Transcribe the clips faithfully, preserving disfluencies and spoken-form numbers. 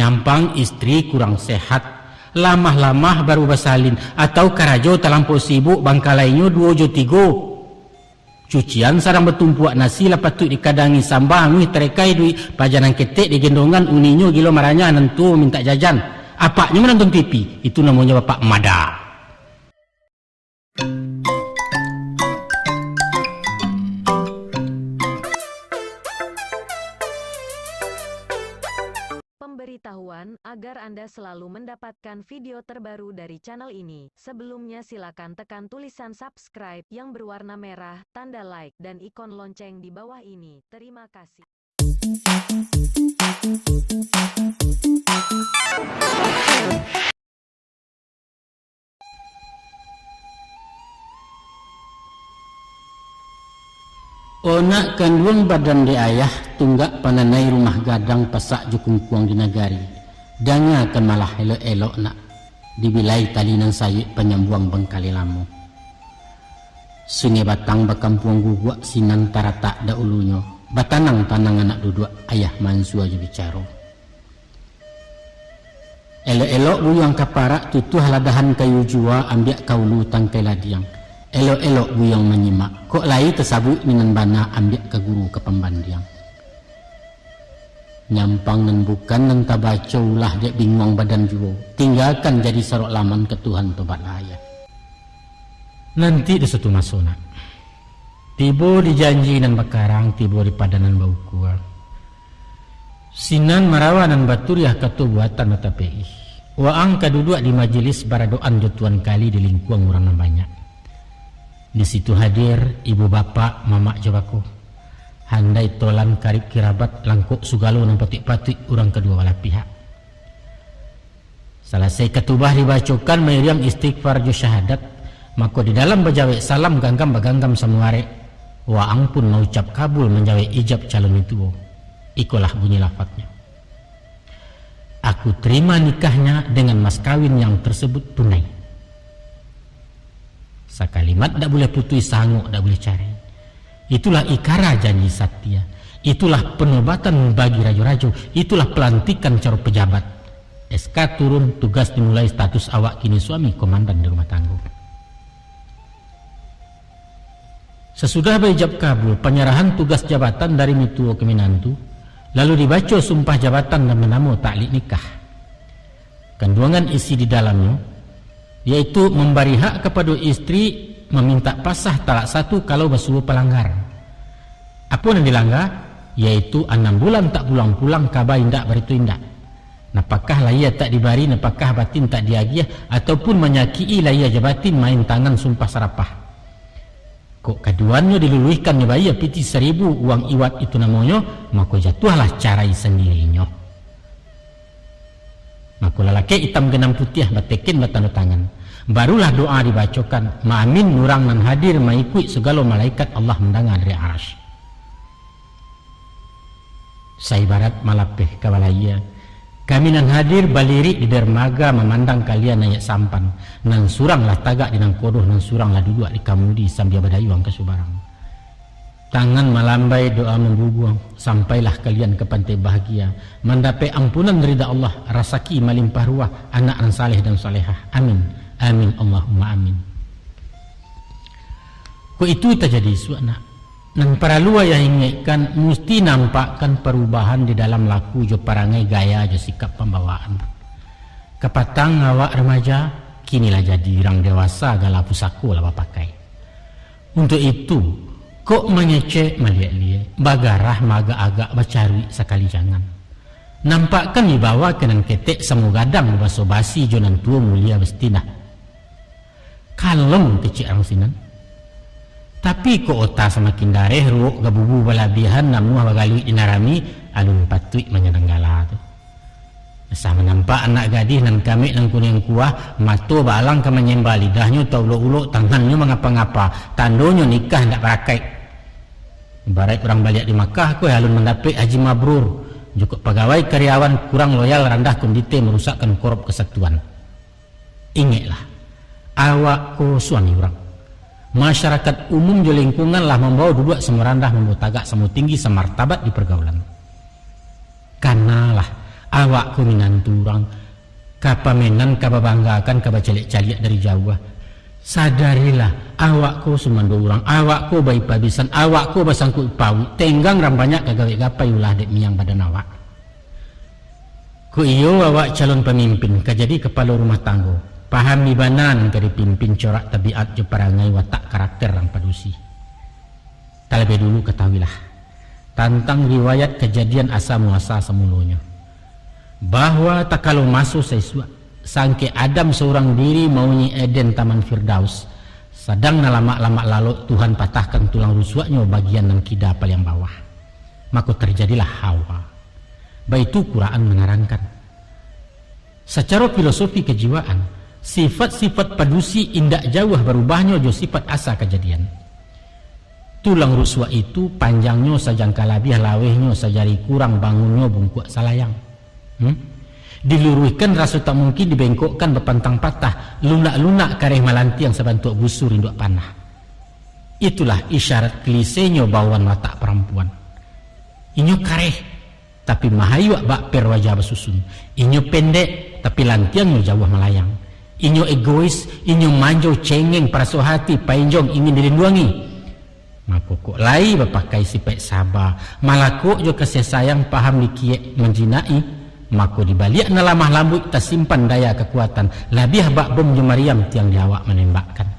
Nyampang istri kurang sehat, lamah-lamah baru basalin, atau karajo talampau sibuk, bangkalainyo duo jo tigo. Cucian sadang batumpuak nasi, lah patuik dikadangi samba, anguih tarekai duit, paja nan ketek digendongan, uninyo gilo maranyah, nan tuo mintak jajan. Apaknyo manonton T V, itu namonyo bapak mada. Pemberitahuan, agar Anda selalu mendapatkan video terbaru dari channel ini, sebelumnya silakan tekan tulisan subscribe yang berwarna merah, tanda like, dan ikon lonceng di bawah ini. Terima kasih. O nak kanduang badan dek ayah, tunggak pananai rumah gadang, pasak jo kungkuang di nagari. Dangakan malah elok-elok nak, dibilai tali nan sayuik, panyambuang bangkalai lamo. Sungai Batang bakampuang guguak, sinan taratak dahulunyo, batanang-tanang anak duduak, ayah mansua jo bicaro. Elok-elok buyuang ka parak, tutuah ladahan kayu jua, ambiak ka ulu tangkai ladiang. Elok-elok buyuang manyimak, kok lai tasabuik nan bana, ambiak ka guru ka pambandiang. Nyampang nan bukan nan tabaco, ulah dek binguang badan juo, tinggakan jadi sarok laman, ka Tuhan tobatlah ayah. Nanti di suatu maso nak, tibo di janji nan bakarang, tibo di padan nan baukua. Sinan marawa nan baturiah, kato buatan batapek ih. Waang ka duduak di majelis, baradoan jo Tuan Kali di lingkuang urang nan banyak. Di situ hadir ibu bapak, mamak jo bako, handai tolan karib kirabat, langkok sugalo nan patuik-patuik urang kaduo balah pihak. Salasai katubah dibacokan, mairiang istighfar jo syahadat, mako di dalam bajawek salam, ganggam baganggam samuarek, waang pun maucap kabul manjawek ijab calon mintuo. Ikolah bunyi lafadznya, "Aku terima nikahnya dengan mas kawin yang tersebut tunai." Sakalimat dak buliah putuih, sangok dak buliah carai. Itulah ikara janji satia. Itulah penobatan bagi rajo-rajo. Itulah pelantikan caro pejabat. S K turun, tugas dimulai, status awak kini suami komandan di rumah tanggo. Sasudah baijab kabul, panyarahan tugas jabatan dari mintuo ka minantu, lalu dibaco sumpah jabatan nan banamo taklid nikah. Kanduangan isi di dalamnyo, yaitu mambari hak kapado istri mamintak pasah talak satu kalau basuo palanggar. Apo nan dilangga? Yaitu anam bulan tak pulang-pulang, kaba indak barito indak. Napakah lahia tak dibari, napakah batin tak diagiah, ataupun manyakik-i lahia jo batin, main tangan sumpah sarapah. Kok kaduanyo diluluihkan nyo bayia pitih saribu uang iwat itu namonyo, mako jatuahlah carai sandirinyo. Mako lalakek itam ganang putiah, bateken batando tangan. Barulah doa dibacokan, maamin urang nan hadir, maikuik sagalo malaikat, Allah mandanga dari Arasy. Saibarat malapeh ka balayia, kami nan hadir balirik di darmaga mamandang kalian naiak sampan, nan surang lah tagak di nangkodoh, nan surang lah duduak di kamudi sambia badayuang ka subarang. Tangan malambai, doa mambubuang, sampailah kalian ka pantai bahagia, mandapek ampunan rida Allah, rasaki malimpah ruah, anak nan saleh dan salehah. Amin. Amin, Allahumma amin. Kok itu tajadi isuak nak. Nan paralu ayah ingekkan, musti nampakkan parubahan di dalam laku jo parangai, gaya jo sikap pambawaan. Kapatang awak remaja, kini lah jadi urang dewasa, gala pusako lah bapakai. Untuak itu, kok mangecek maliek-liek, bagarah maagak-agak, bacaruik sakali jangan. Nampakkan wibawa ka nan ketek, samo gadang babaso basi jo nan tuo, mulia bastinah. Kalem kecek urang sinan. Tapi kok ota samakin dareh, ruok gabubu balabiahan, namuah bagaluik di nan rami, alun patuik manyadang gala tu. Asa manampak anak gadih nan kamek nan kuniang kuah, mato baalang ka manyemba, lidahnyo taulok-ulok, tangannyo mangapa-ngapa, tandonyo nikah indak barakaik. Ibaraik urang baliak di Makkah, ko alun mandapek haji mabrur, jukuk pagawai karyawan kurang loyal, randah kondite, marusakkan korop kasatuan. Ingeklah, awak ko suami urang. Masyarakat umum jo lingkungan lah mambawa duduak samo randah, mambawa tagak samo tinggi, samartabat di pargaulan. Kanalah, Awak ko minantu urang, ka pamenan, ka babanggakan, ka bacaliak-caliak dari jauah. Sadarilah, awak ko sumando urang, awak ko baipabisan, awak ko basangkuik pauik, tenggang nan banyak ka gawek gapai ulah dek miang badan awak. Kok iyo awak calon pamimpin, ka jadi kapalo rumah tanggo, pahami bana nan ka dipimpin corak tabiat jo parangai watak karakter urang padusi. Talabiah dulu katahuilah tantang riwayat kajadian asa muasa samulonyo, bahwa takalo maso saisuak, sangkek Adam saurang diri mauni Eden Taman Firdaus, sadang nan lamak-lamak lalok Tuhan patahkan tulang rusuaknyo bagian nan kida paliang bawah. Mako tarjadilah Hawa. Baitu Quran manarangkan. Sacaro filosofi kajiwaan, sifat-sifat padusi indak jauah barubahnyo jo sifat asa kajadian. Tulang rusuak itu panjangnyo sajangka labiah, lawehnyo sajari kurang, bangunnyo bungkuak salayang. Hmm? Diluruihkan raso tak mungkin, dibengkokkan bapantang patah, lunak-lunak kareh malantiang sabantuak busur induak panah. Itulah isyarat klisenyo bawaan watak parampuan. Inyo kareh, tapi mahayuak bak per wajah basusun. Inyo pendek, tapi lantiangnyo jauah malayang. Inyo egois, inyo manjo, cengeng, paraso hati, painjong, ingin dilinduangi. Mako kok lai bapakai sipaik saba, malakok jo kasih sayang, paham dikiek manjinaki, mako di baliak nan lamah lambuik tasimpan daya kakuatan, labiah bak bom jo mariam tiang di awak manembakkan.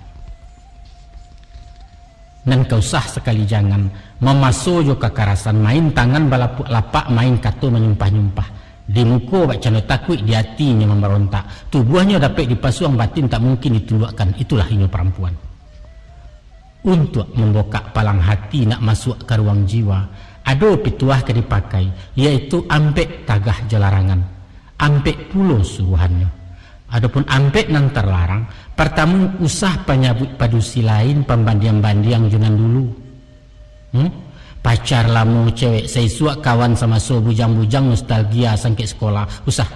Nan ka usah sakali jangan, mamaso jo kakarasan, main tangan balapuak lapak, main kato manyumpah-nyumpah. Di muko bak cando takuik, di ati inyo mambarontak. Tubuahnyo dapek dipasuang, batin tak mungkin ditunduakkan. Itulah inyo parampuan. Untuak mambokak palang hati nak masuak ka ruang jiwa, ado pituah ka dipakai, yaitu ampek tagah jo larangan. Ampek pulo suruahannyo. Adopun ampek nan tarlarang, partamo, usah panyabuik padusi lain, pambandiang-bandiang jo nan dulu. Hmm? Pacar lamo, cewek saisuak, kawan samaso, bujang-bujang, nostalgia, sangkek sekolah, usah.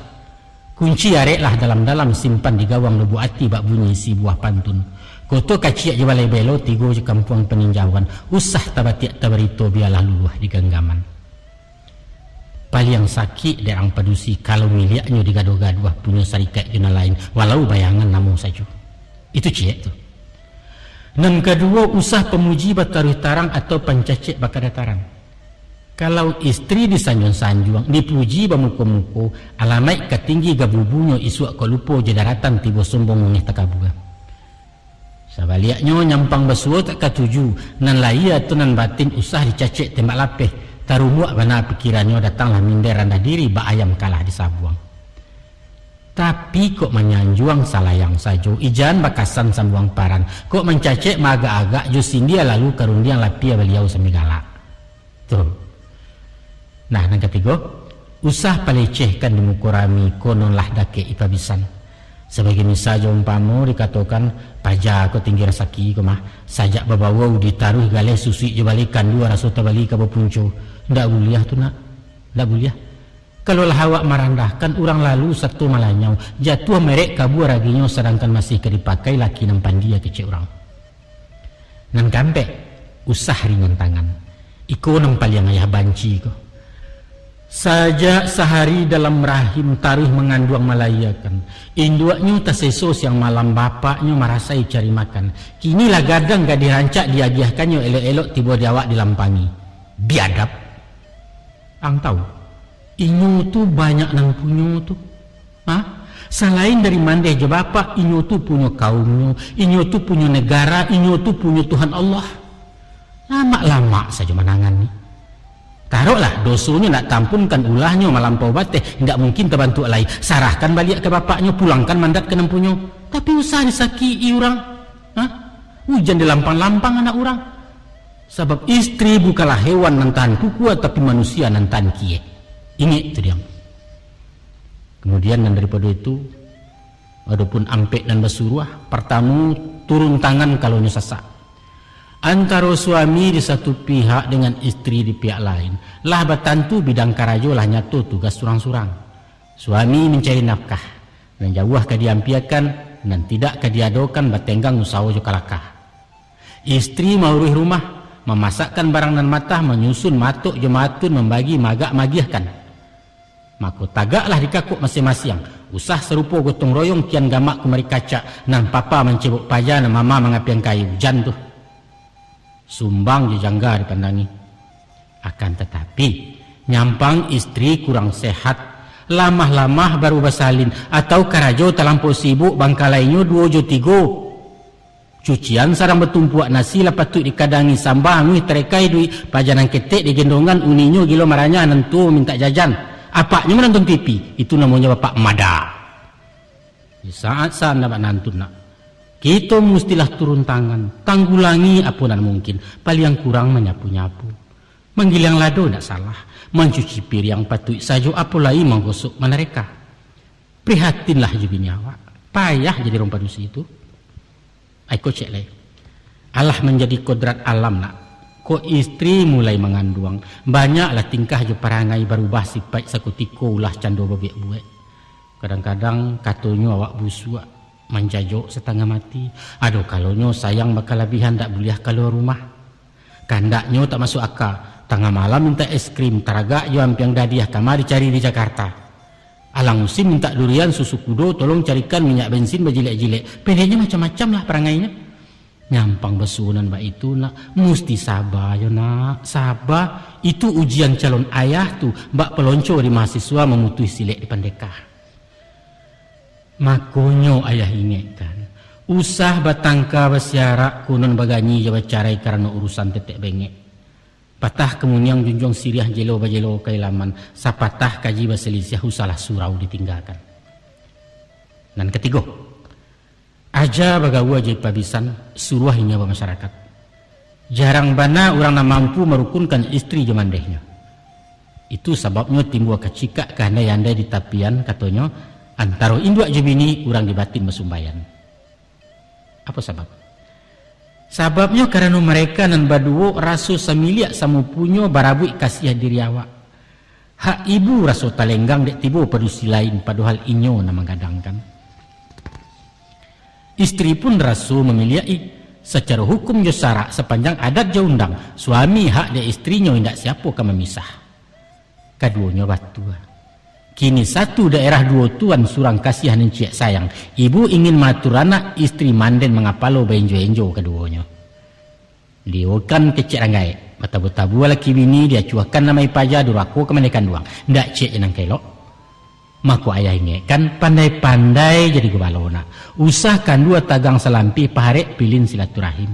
Kunci areklah dalam-dalam, simpan di gawang lubuk ati, bak bunyi isi buah pantun. Koto kaciak jo balai belo, tigo jo kampuang paninjauan, usah tabatiak tabarito, bialah luluah di ganggaman. Paliang sakik dek urang padusi, kalau miliaknyo digaduah-gaduah, punyo sarikaik jo nan lain, walau bayangan namo sajo. Itu ciek tu. Nan kaduo, usah pamuji bataruih tarang atau pancacek bakadataran. Kalau istri disanjuang-sanjuang, dipuji bamuko-muko, alamaik ka tinggi gabubunyo, isuak kok lupo jo daratan, tibo sombong mangeh takabua. Sabaliaknyo, nyampang basuo tak katuju, nan lahia atau nan batin usah dicacek tembak lapeh, tarumuak bana pikirannyo, datanglah minder randah diri, bak ayam kalah disabuang. Tapi kok manyanjuang salayang sajo, ijan bakasan sambuang paran, kok mancacek maagak-agak, jo sindia lalu ka rundiang, lapia baliau sambil galak. Tu. Nah, nan katigo, usah palecehkan di muko rami, kononlah dakek ipabisan. Sabagai misal jo umpamo dikatokan, paja ko tinggi rasaki ko mah, sajak babawau ditaruih galeh, susuik jo baleh kandua, raso tabali ka bapunco. Ndak buliah tu, nak. Ndak buliah. Kalau lah awak marandahkan, urang lalu sato malanyau, jatuah merek kabua raginyo, sadangkan masih ka dipakai, laki nan pandia kecek urang. Nan kaampek, usah ringan tangan. Iko nan paliang ayah banci ko. Sajak sahari dalam rahim taruih manganduang malahiakan, induaknyo taseso siang malam, bapaknyo marasai cari makan. Kini lah gadang gadih rancak diagiahkannyo, elok-elok tibo di awak dilampangi. Biadab! Ang tahu, inyo tu banyak nan punyo tu. Ha? Salain dari mandeh jo bapak, inyo tu punyo kaumnyo, inyo tu punyo negara, inyo tu punyo Tuhan Allah. Lamak-lamak sajo manangani. Taroklah, dosonyo nak tampunkan, ulahnyo malampau bateh, indak mungkin tabantuak lai. Sarahkan baliak ka bapaknyo, pulangkan mandat ka nan punyo. Tapi usah disakik-i urang. Ha? Ujan dilampang-lampang anak urang. Sabab istri bukanlah hewan nan tahan pukua, tapi manusia nan tahan kiek. Ingek tu diam. Kemudian nan daripado itu, adopun ampek nan basuruah, partamo, turun tangan kalau nyo sasak. Antaro suami di satu pihak dengan istri di pihak lain, lah batantu bidang karajo, lah nyato tugas surang-surang. Suami mancari nafkah, nan jauah ka diampiakan, nan tidak ka diadokan, batenggang usaho jo kalakah. Istri mauruih rumah, mamasakkan barang nan matah, manyusun matok jo maatun, mambagi maagak maagiahkan. Mako, tagaklah di kakuak masiang-masiang. Usah sarupo gotong royong kian gamak kumari kacak, nan papa mancebok paja, nan mama mangapiang kayu, jan tu. Sumbang jo jangga dipandangi. Akan tatapi, nyampang istri kurang sehat, lamah-lamah baru basalin, atau karajo talampau sibuk, bangkalainyo duo jo tigo. Cucian sadang batumpuak, nasi lah patuik dikadangi, samba anguih tarekai duit, paja nan ketek digendongan, uninyo gilo maranyah, nan tuo mintak jajan. Apaknyo manantun T V, itu namonyo bapak mada. Di saat-saat ndak bak nantun nak, kito mustilah turun tangan, tanggulangi apo nan mungkin, paliang kurang manyapu-nyapu. Manggiliang lado ndak salah, mancuci piriang patuik sajo, apo lai manggosok manareka. Prihatinlah jo bini awak, payah jadi urang padusi tu. Aiko cek lai. Alah manjadi kodrat alam nak. Kok istri mulai manganduang, banyaklah tingkah jo parangai barubah sipaik sakutiko, ulah cando babuek-buek. Kadang-kadang katonyo awak busuak, manjajok satangah mati. Ado kalonyo sayang bakalabihan, dak buliah kalua rumah. Kandaknyo tak masuak aka, tangah malam mintak es krim, taragak jo ampiang dadiah, kama dicari di Jakarta. Alang musim mintak durian, susu kudo, tolong carikan minyak bensin bajilek-jilek. Pendeknyo macam-macam lah parangainyo. Nyampang basuo nan baitu nak, musti saba yo nak, saba. Itu ujian calon ayah tu, bak pelonco di mahasiswa, mamutuih silek di pandeka. Makonyo ayah ingekkan, usah batangka basiarak, konon baganyi jo bacarai karano urusan tetek bengek. Patah kamuniang junjuang siriah, jelo bajelo kailaman, sapatah kaji basalisiah, usahlah surau ditinggakan. Nan katigo, aja bagaua jo ipa bisan, suruah inyo bamasyarakat. Jarang bana urang nan mampu marukunkan istri jo mandehnyo. Itu sababnyo timbua kacikak kahandai-andai di tapian, katonyo, antaro induak jo bini, urang di batin basumbaian. Apo sabab? Sababnyo karano mareka nan baduo raso samiliak samo punyo, barabuik kasiah diri awak. Hak ibu raso talenggang dek tibo padusi lain, padohal inyo nan manggadangkan. Istri pun raso mamiliak-i. Sacaro hukum jo sarak, sapanjang adat jo undang, suami hak dek istrinyo, indak siapo ka mamisah. Kaduonyo batua. Kini satu daerah duo tuan, surang kasiah nan ciek sayang. Ibu ingin maatur anak, istri manden mangapalo, baenjo-enjo kaduonyo. Diokan kecek ranggaek, batabu-tabu laki bini, diacuahkan namo ipa ja, durako ka mandeh kanduang. Ndak ciek je nan ka elok. Mako ayah ingekkan, pandai-pandai jadi gubalo nak. Usah kandua tagang salampih, paharek pilin silaturahim.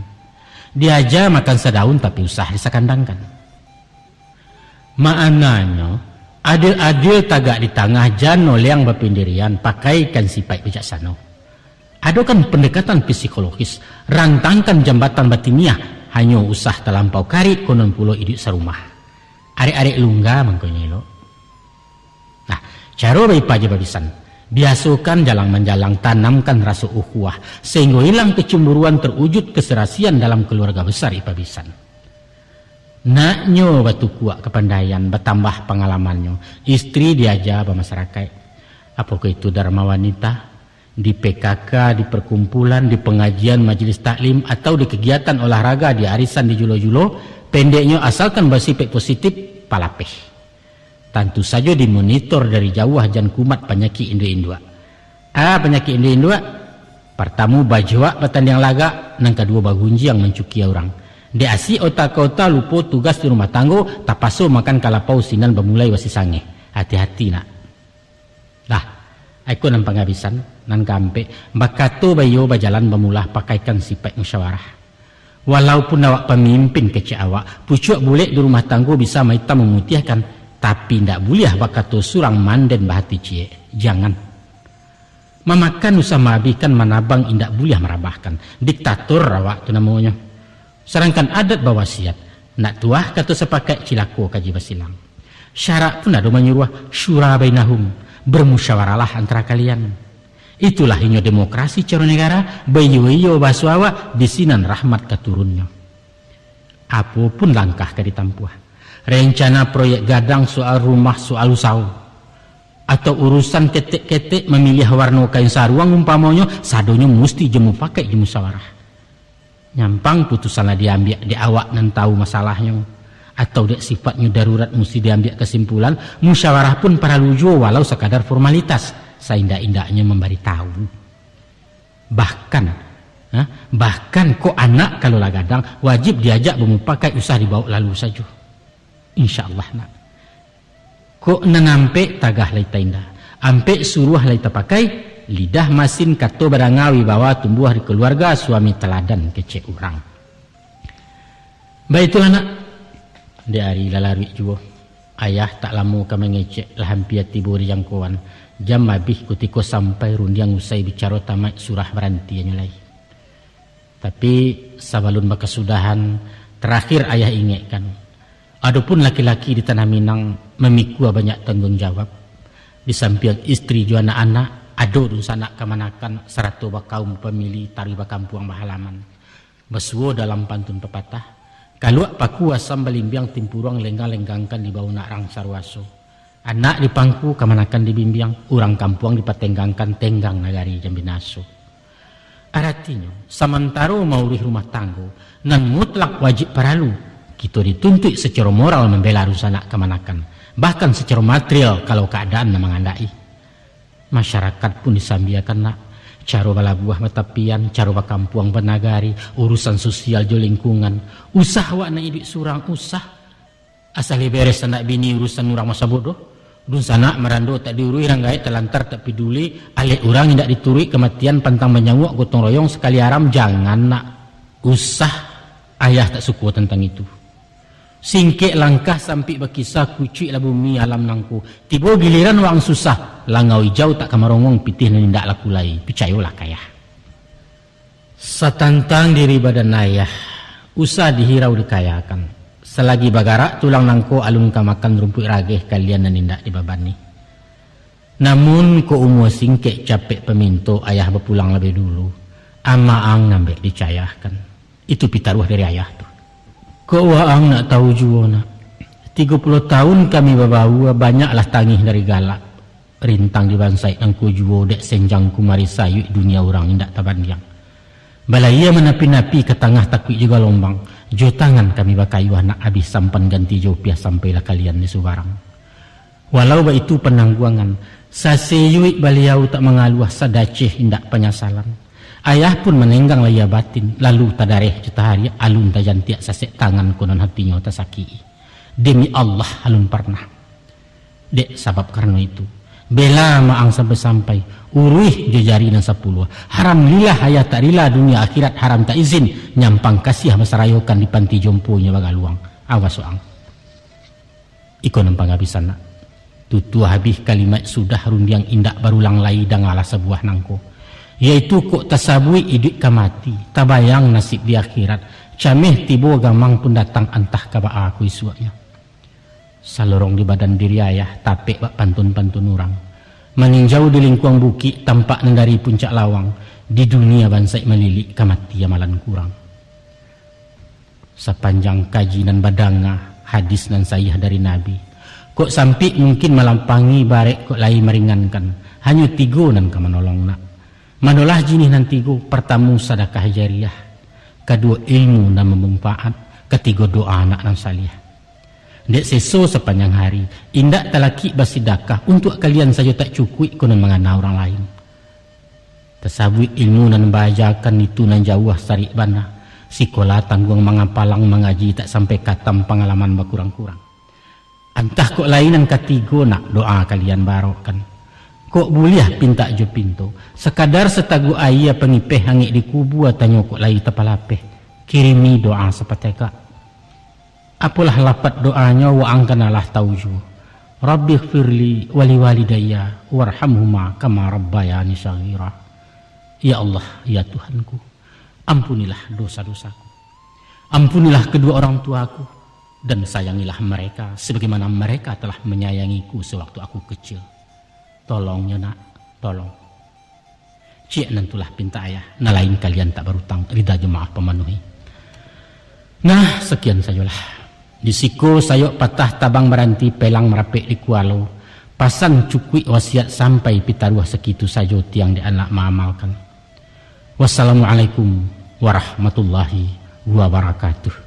Diaja makan sadaun, tapi usah disakandangkan. Maknanyo, adil-adil tagak di tangah, jan noleang bapindirian, pakaikan sipaik bijaksano. Adokan pendekatan psikologis, rantangkan jambatan batiniah, hanyo usah talampau karik, konon pulo iduik sarumah. Arek-arek lungga mangkonyo elok. Nah, caro baipa jo babisan. Biasokan jalang manjalang, tanamkan raso ukhuwah, sahinggo ilang kecemburuan, terwujud keserasian dalam keluarga besar ipa bisan. Naknyo batukuak kapandaian, batambah pangalamannyo, istri diaja bamasarakaik. Apokoh itu Dharma Wanita? Di P K K, di perkumpulan, di pengajian majelis taklim, atau di kegiatan olahraga, di arisan, di julo-julo, pendeknyo, asalkan basipek positif, palapeh. Tantu sajo dimonitor dari jauah, jan kumat panyakik induak-induak. A panyakik induak-induak? Partamo, bajuak batandiang lagak, nan kaduo, bagunjiang mancukia urang. Dek asik ota ka ota, lupo tugas di rumah tanggo, tapaso makan kalapau, sinan bamulai basisangeh. Hati-hati nak. Lah, iko nan pangabisan, nan kaampek, bakato baiyo, bajalan bamulah, pakaikan sipaik musyawarah. Walaupun awak pamimpin kecek awak, pucuak bulek di rumah tanggo bisa maitam mamutiahkan, tapi indak buliah bakato surang manden bahati ciek. Jangan. Mamakan usah maabihkan, manabang indak buliah marabahkan. Diktator awak tu namonyo. Sadangkan adat bawasiat, nak tuah kato sapakaik, cilako kaji basilang. Syarak pun ado manyuruah, syura bainahum, bermusyawarahlah antara kalian. Itulah inyo demokrasi caro negara, baiyo-iyo bahaso awak, di sinan rahmat ka turunnyo. Apo pun langkah ka ditampuah, rencana proyek gadang, soal rumah, soal usaho, atau urusan ketek-ketek, mamiliah warno kain saruang umpamonyo, sadonyo musti jo mupakaik, jo musyawarah. Nyampang putusan lah diambiak dek awak nan tahu masalahnyo. atau dek sifatnyo darurat musti diambiak kasimpulan, musyawarah pun paralu juo walau sakadar formalitas, saindak-indaknyo mambaritahu. Bahkan, ha, bahkan kok anak kalau lah gadang, wajib diajak bamupakai, usah dibaok lalu sajo. Insya Allah, nak. Kok nan ampek tagah lai tainda, ampek suruah lai tapakai, lidah masin kato badanga wibawa tumbuah di kaluarga, suami taladan kecek urang. Baitulah, nak. Dek ari lah laruik juo. Ayah tak lamo ka mangecek, lah ampia tibo di jangkoan. Jam abih kutiko sampai, rundiang usai, bicaro tamaik surah barantinyo lai. Tapi, sabalun bakasudahan, tarakhir ayah ingekkan, adopun laki-laki di Tanah Minang mamikua banyak tangguang jawab. Di sampiang istri jo anak-anak, ado dunsanak kamanakan, sarato bakaum bapamili, taruih bakampuang bahalaman. Basuo dalam pantun papatah, kaluak paku asam balimbiang, timpuruang lenggang-lenggangkan, dibao nak rang saruaso. Anak dipangku, kamanakan dibimbiang, urang kampuang dipatenggangkan, tenggang nagari jan binaso. Aratinyo, samantaro mauruih rumah tanggo, nan mutlak wajib paralu, kito dituntuik sacaro moral mambela dunsanak kamanakan, bahkan sacaro material kalau kaadaan nan mangandaki. Masyarakat pun disambiakan, nak, caro balabuah batapian, caro bakampuang banagari, urusan sosial jo lingkungan. Usah awak nak iduik surang, usah. Asal lai beres anak bini, urusan urang masa bodoh. Dunsanak marando tak diuruih, rang gaek talantar tak piduli, alek urang indak dituruik, kamatian pantang manyauak, gotong royong sakali aram, jangan, nak. Usah, ayah tak suko tantang itu. Singkek langkah sampik bakisa, kucuik lah bumi alam nangko. Tibo giliran waang susah, langau ijau tak ka marongong, pitih nan indak laku lai, picayolah ka ayah. Satantang diri badan ayah, usah dihirau dikayakan. Salagi bagarak tulang nangko, alun ka makan rumpuik rageh kalian nan indak dibabani. Namun, kok umua singkek capek paminto, ayah bapulang labiah dulu. Amaang nan bek dicayahkan. Itu pitaruah dari ayah tu. Kok waang nak tahu juo, nak? Tigo puluah tahun kami babaua, banyaklah tangih dari galak. Rintang di bansaik nangko juo, dek senjang kumari sayuik, dunia urang indak tabandiang. Balayia manapi-napi, ka tangah takuik jo galombang, jo tangan kami bakayuah, nak abih sampan ganti jo upiah, sampailah kalian di subarang. Walau baitu panangguangan, saseyuik baliau tak mangaluah, sadaceh indak panyasalan. Ayah pun manenggang layia batin, lalu tadareh jo taharik, alun tajantiak sasek tangan, konon hatinyo tasakik-i. Demi Allah, alun parnah. Dek sabab karano itu, bela maang sampai-sampai, uruih jo jari nan sapuluah. Haram lillah ayah tak rila, dunia akhirat haram tak izin, nyampang kasiah basarayokan, di panti jomponyo bagaluang. Awas waang. Iko nan pangabisan, nak. Tutuah abih kalimat sudah, rundiang indak barulang lai, dangalah sabuah nangko. Yaitu kok tasabuik iduik ka mati, tabayang nasib di akhirat, cameh tibo gamang pun datang, antah ka baa ko isuaknyo. Salorong di badan diri ayah, tapek bak pantun-pantun urang. Maninjau di lingkuang bukik, tampak nan dari puncak lawang, di dunia bansaik malilik, ka mati amalan kurang. Sapanjang kaji nan badanga, hadis nan sahih dari Nabi, kok sampik mungkin malampangi, barek kok lai maringankan, hanyo tigo nan ka manolong, nak. Manolah jinih nan tigo, partamo sadakah jariah, kaduo ilmu nan bamanfaat, katigo doa anak nan saliah. Dek seso sapanjang hari, indak talakik basidakah, untuak kalian sajo tak cukuik, konon mangana urang lain. Tasabuik ilmu nan baajakan, itu nan jauah sarik bana. Sikola tangguang mangapalang, mangaji tak sampai katam, pangalaman bakurang-kurang. Antah kok lai nan katigo, nak, doa kalian barokkan. Kok buliah pintak jo pinto, sakadar sataguk aia, pangipeh angek di kubua, tanyo kok lai tapalapeh, kirimi doa sapatekak. Apolah lapat doanyo, waang kan alah tau juo. Rabbighfirli waliwalidayya warhamhuma kama rabbayani shaghira. Ya Allah, ya Tuhanku, ampunilah dosa-dosaku. Ampunilah kedua orang tuaku, dan sayangilah mereka sebagaimana mereka telah menyayangiku sewaktu aku kecil. Tolongnyo, nak, tolong. Ciek nan tulah pintak ayah, nan lain kalian tak barutang, rida jo maaf pamanuhi. Nah, sakian sajolah. Di siko sayok patah, tabang baranti, pelang marapek di kualo. Pasan cukuik, wasiat sampai, pitaruah sakitu sajo, tiang dek anak maamalkan. Wassalamualaikum warahmatullahi wabarakatuh.